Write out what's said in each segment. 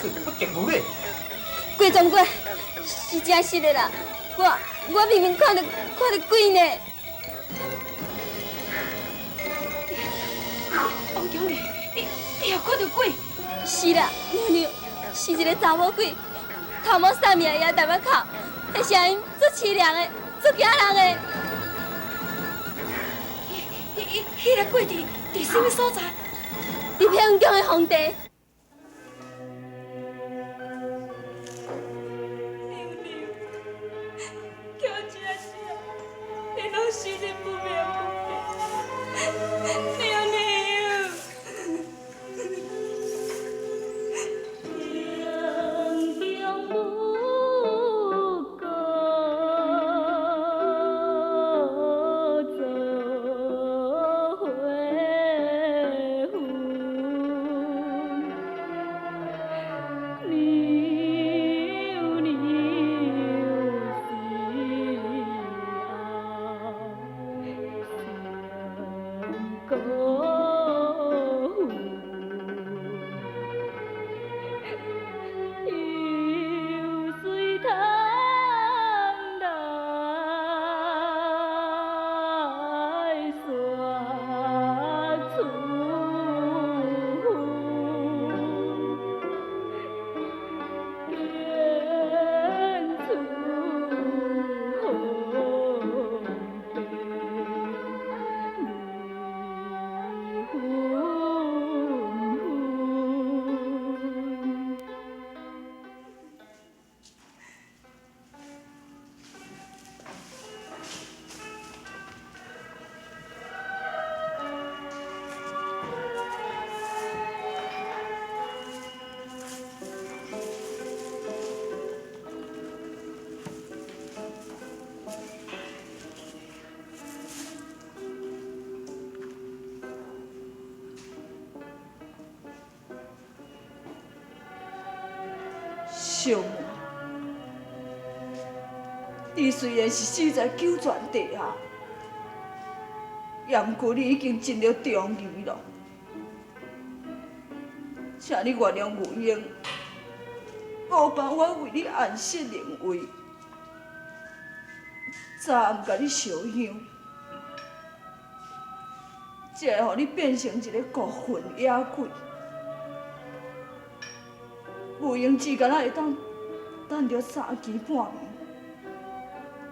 不见无咧。郭长官，是真实的啦，我明明看著鬼呢。王强你你也看著鬼？是啦，娘娘，是一个查某鬼，头毛三命也淡仔哭，彼声音足凄凉的，足惊人的。彼个鬼佇啥物所在？佇碧云宫的皇帝。娘娘，叫这时，你攏死得不明不白，娘娘。小妹，你雖然是死在九泉地下，也毋過你已經進了中餘咯。請你原諒玉英，無辦法為你安息靈位，昨暗共你燒香，才會予你變成一个孤魂野鬼。玉英只敢若會當等著三更半暝，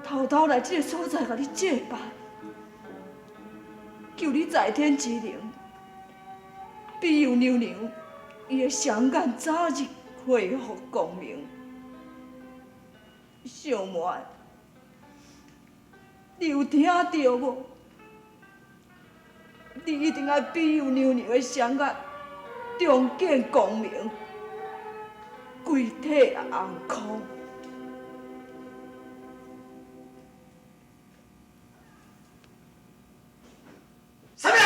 偷偷來這个所在共你祭拜，求你在天之靈庇佑娘娘，伊的雙眼早日恢復光明。小妹，你有聽著無？你一定愛庇佑娘娘的雙眼重見光明，歸體安康。啥物人？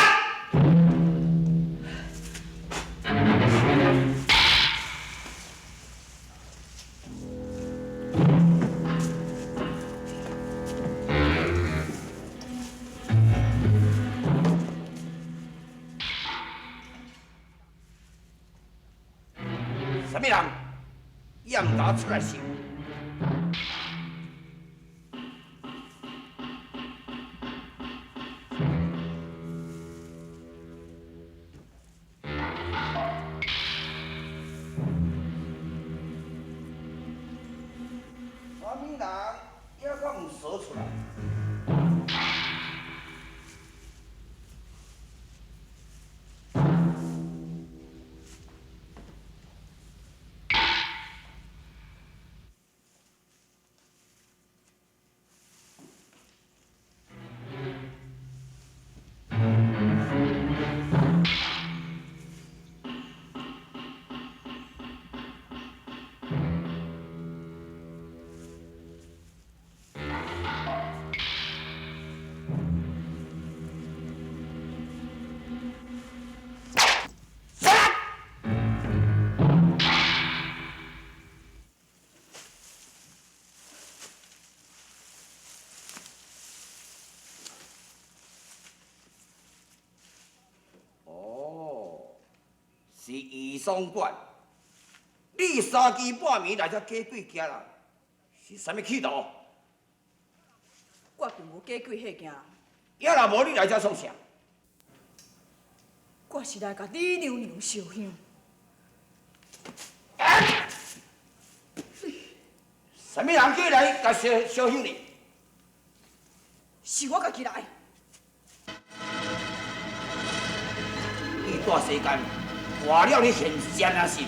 啥物人？也毋敢出來想。啥物人猶閣毋說出來？哦，是余桑管，你三更半暝來遮假鬼驚人，是啥物企圖？我並無假鬼嚇驚人。也若無你來遮創啥？我是來共李娘娘燒香。啥物人叫你來共燒燒香呢？是我家己來。你蹛世間，活了你現善啊是？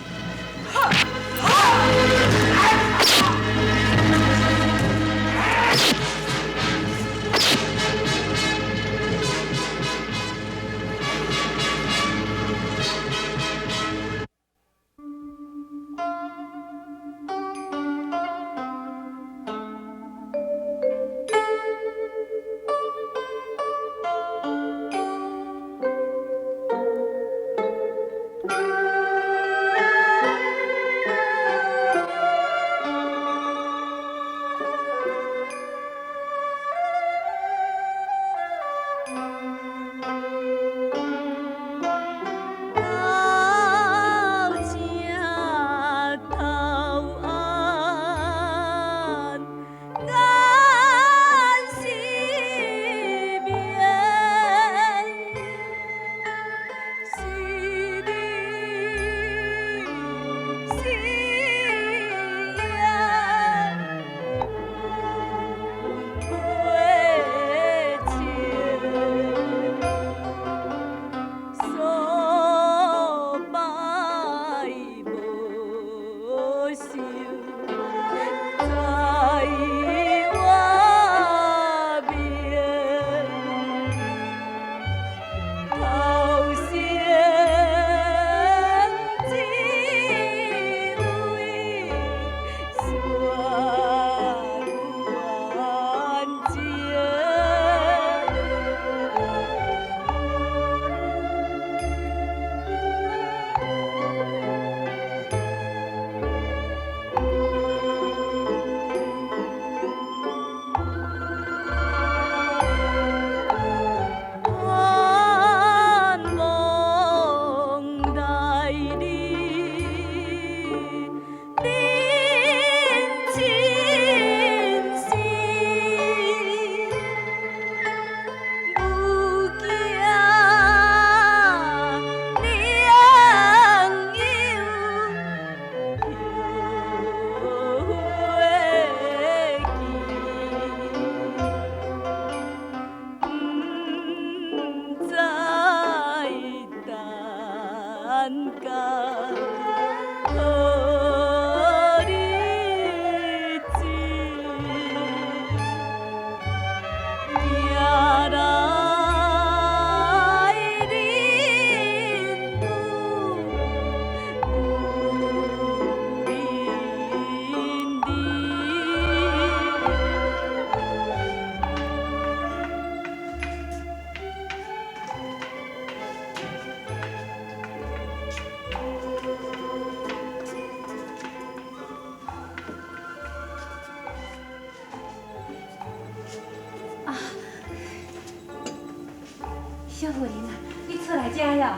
小婦人啊，你出來遮了，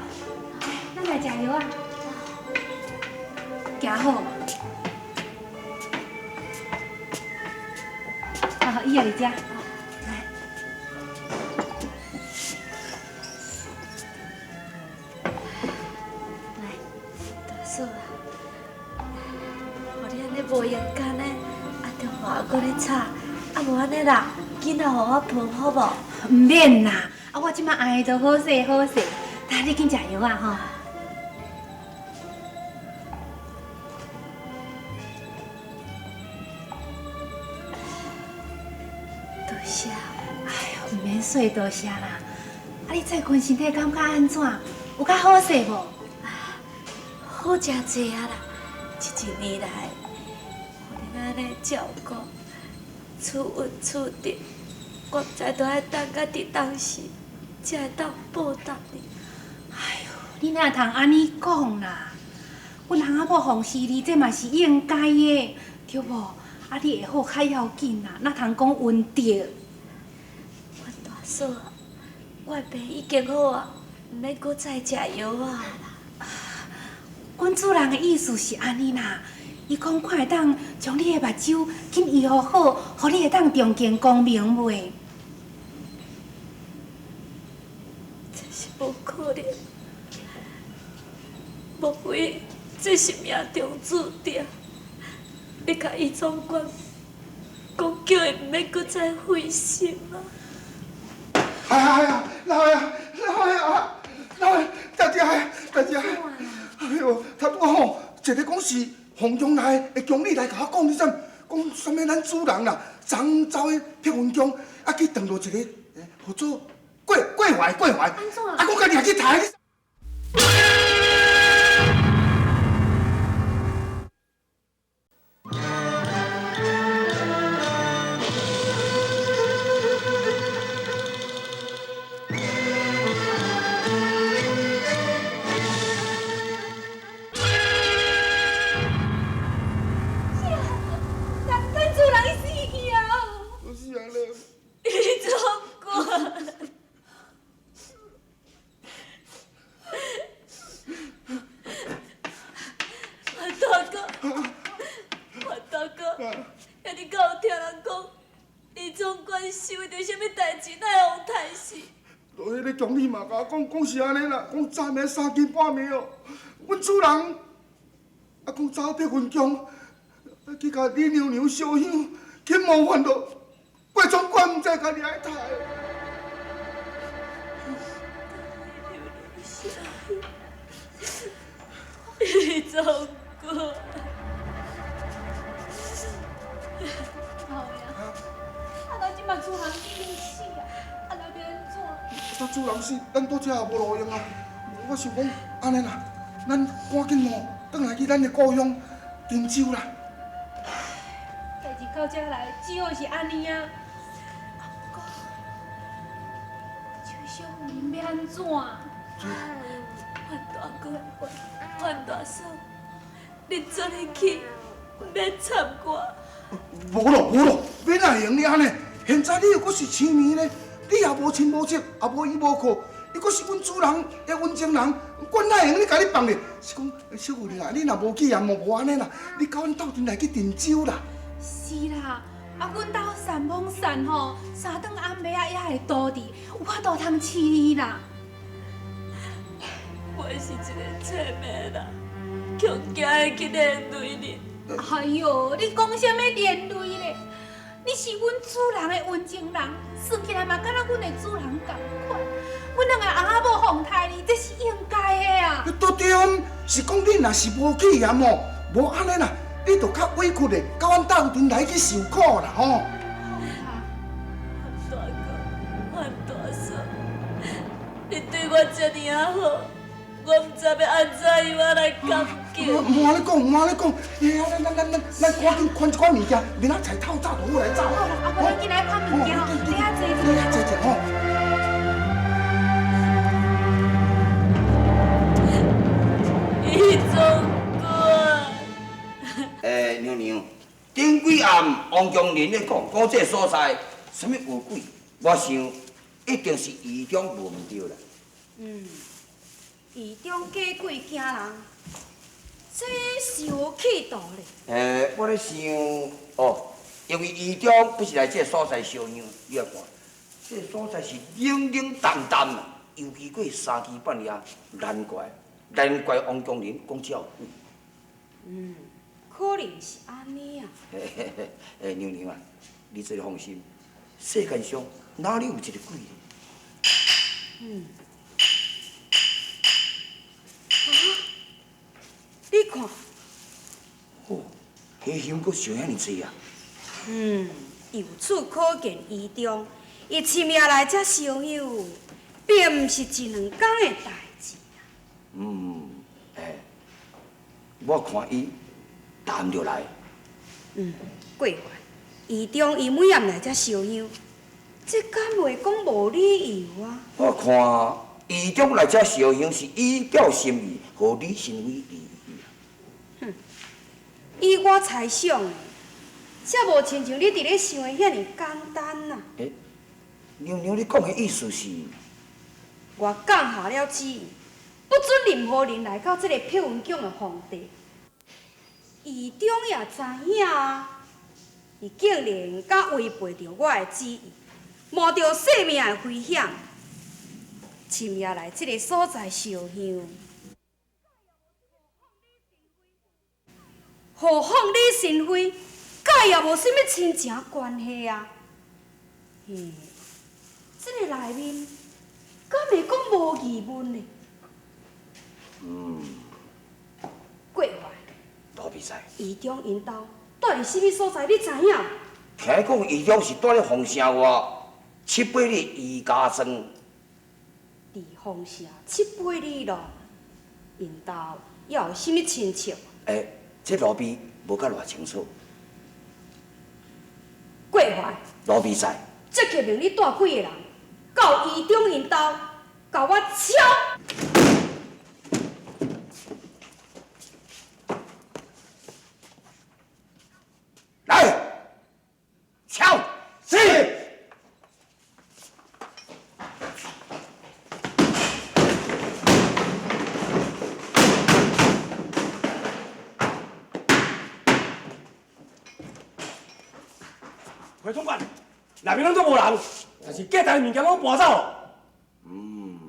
咱來食藥啊。行好。啊，伊也佇遮。來。來，大嫂啊，予你按呢無閒間呢，啊，電話閣咧吵，啊無按呢啦，囡仔予我抱好無？毋免啦。啊，我這擺愛都好勢好勢，來，你緊食藥啊吼。多謝。哎喲，毋免說多謝啦。啊，你最近身體感覺按怎？有較好勢無？好誠濟啊啦！這一年來，予恁按呢照顧，處恩處德，我毋知都愛等到佇當時，才會當報答你。哎喲，你哪通按呢講啦？阮翁仔某服侍你，這嘛是應該的，對無？啊，你會好較要緊啦，哪通講恩德？阮大嫂啊，我的病已經好啊，毋免閣再食藥啊啦。我阮主人的意思是按呢啦，伊講看會當將你的目睭緊醫予好，予你會當重見光明袂？這是無可能，莫非這是命中注定？你共伊總管講叫伊毋免閣再費心啊！哎呀呀，老爺，老爺，老爺，大姐，大姐，哎喲，頭拄吼，一个講是皇宮內的宮女來共我講，你知？講啥物咱主人啦，昨昏走去碧雲宮，啊去撞著一个，號做郭郭槐郭槐，啊，講家己也去刣。講是按呢啦，講昨暝三更半暝哦，阮主人啊講走碧雲宮，去共李娘娘燒香，去冒犯著郭總管，毋知家己愛刣。李總管，老爺，啊，咱這擺主人已經死啊，啊，咱欲按怎？咱主人死，咱倒遮也無路用啊。我想講，按呢啦，咱趕緊吼，轉來去咱的故鄉汀州啦。代誌到遮來，只好是按呢啊。啊，不過，秋小夫人欲按怎？范大哥，范大嫂，你做哩去，免插我。無咯無咯，欲哪會用你按呢？現在你又閣是痴迷呢？你也無親無戚，也無依無靠，伊閣是阮主人的溫情人，阮哪會用得共你放咧？是講小夫人啊，你若無去也無按呢啦，你佮阮鬥陣來去鄭州啦。是啦，啊，阮兜散罔散吼，三頓暗暝仔也會倒佇，有法度通飼你啦。我是一個痴迷人，恐驚會去連累你。哎喲，你講啥物連累咧？你是阮主人的溫情人，算起來嘛，敢若阮的主人仝款。阮兩个翁仔某奉刣你，這是應該的啊。對對，是講你若是無去嫌哦，無按呢啦，你就較委屈的，佮阮鬥陣來去受苦啦吼。范大哥，范大嫂，你對我這爾仔好，我毋知欲按怎樣來感激。莫按呢講，莫按呢講，欸，咱咱咱咱趕緊款一寡物件，明仔載透早就好來走。好啦，啊，無咱緊來款物件吼，你遐坐者。你遐坐者吼。伊總管。欸，娘娘，頂幾暗王強仁咧講，講這个所在啥物有鬼，我想一定是異中無毋對啦。嗯，異中假鬼驚人。這是有企圖咧。欸，我咧想，哦，因為伊中不是來這个所在燒香，你來看，這个所在是冷冷淡淡啊，尤其過三更半夜，難怪難怪王強仁講這有鬼。嗯，可能是按呢啊。嘿嘿嘿，欸，娘娘啊，你這个放心，世間上哪裡有一個鬼呢？嗯。啊？你看，哦，彼香閣燒遐爾濟啊！嗯，由此可見，伊中伊深夜來遮燒香，並毋是一兩工的代誌啊。嗯，欸，我看伊逐暗就來。嗯，過分，伊中伊每暗來遮燒香，這敢袂講無理由啊？我看伊中來遮燒香是以表心意，予李新偉離去啊。哼，以我猜想的，這無親像你佇咧想的遐爾簡單啊！欸，娘娘，你講的意思是？我降下了旨意，不准任何人来到這个碧雲宮的皇帝。院長也知影啊，伊竟然敢違背著我的旨意，冒著性命的危險，深夜來這个所在燒香，何況你神妃，佮伊也無啥物親情關係啊。嘿，這个內面敢會講無疑問呢？嗯。過懷。羅比賽。院長𪜶兜蹛佇啥物所在？你知影？聽講院長是蹛咧鳳城外七八里余家莊。佇鳳城七八里路，𪜶兜猶有啥物親戚？欸，這路邊無甲偌清楚。過懷。羅比賽。即刻命你帶幾个人到院長𪜶兜，共我抄。來，抄，是。回总管，内面攏总無人，但是價值的物件攏搬走了。嗯。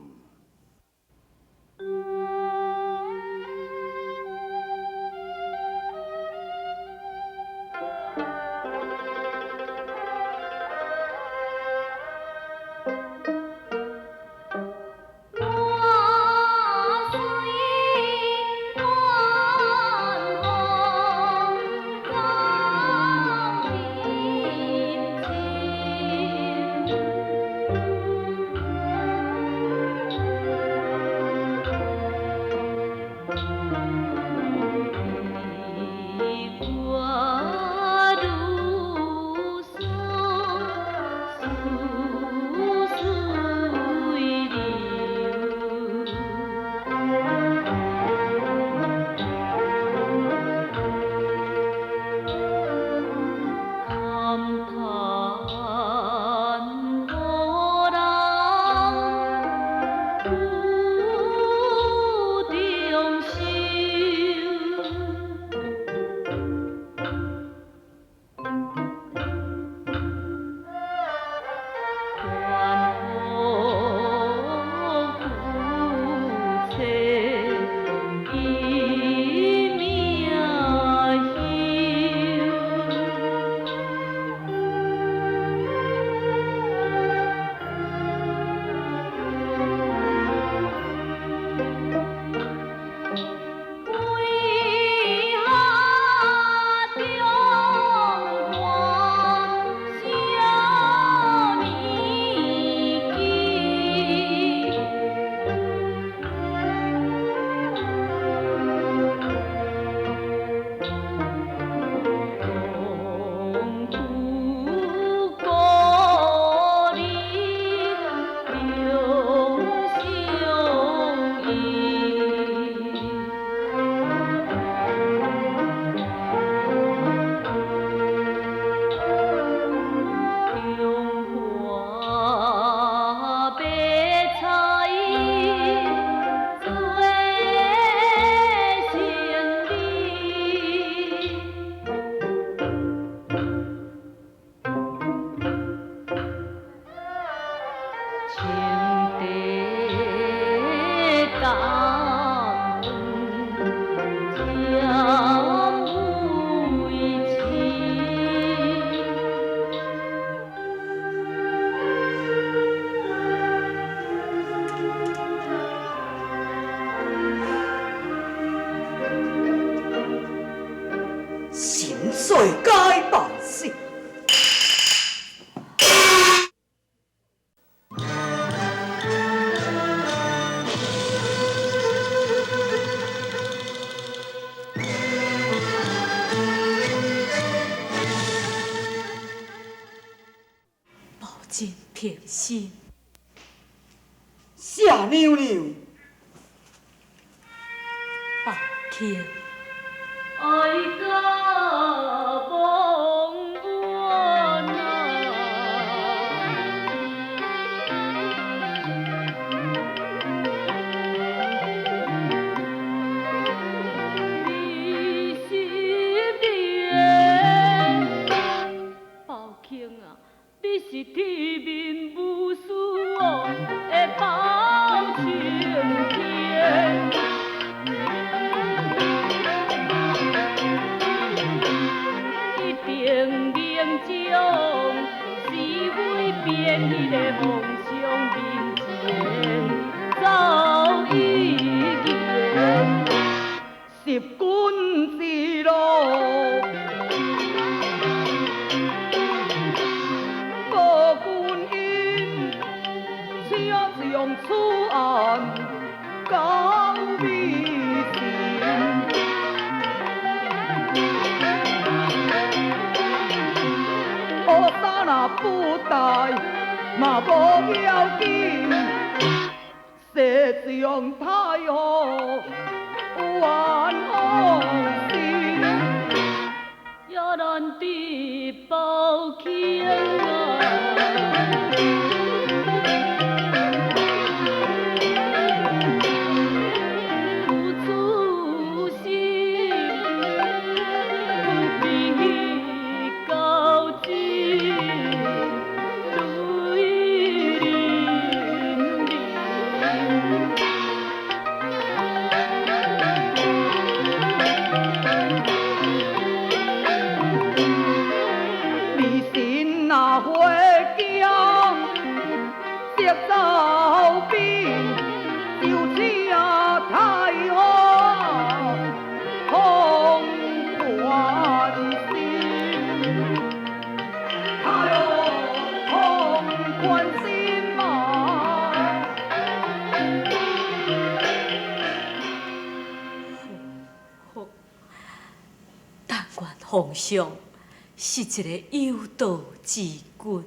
平心。谢娘娘。抱歉。爱甲忘我面無私哦，會包青天。一定能將是非辨彼个皇上面前走一言。十君之路，无君因，请将此案交微臣。乌纱若不戴，嘛无要紧，誓将太后冤枉心。也难得报庆啊！有此心，不必交织泪淋淋。微神若回京，即走边，就请太后放宽心，太后放宽心嘛。好，但愿皇上是一个有道之君。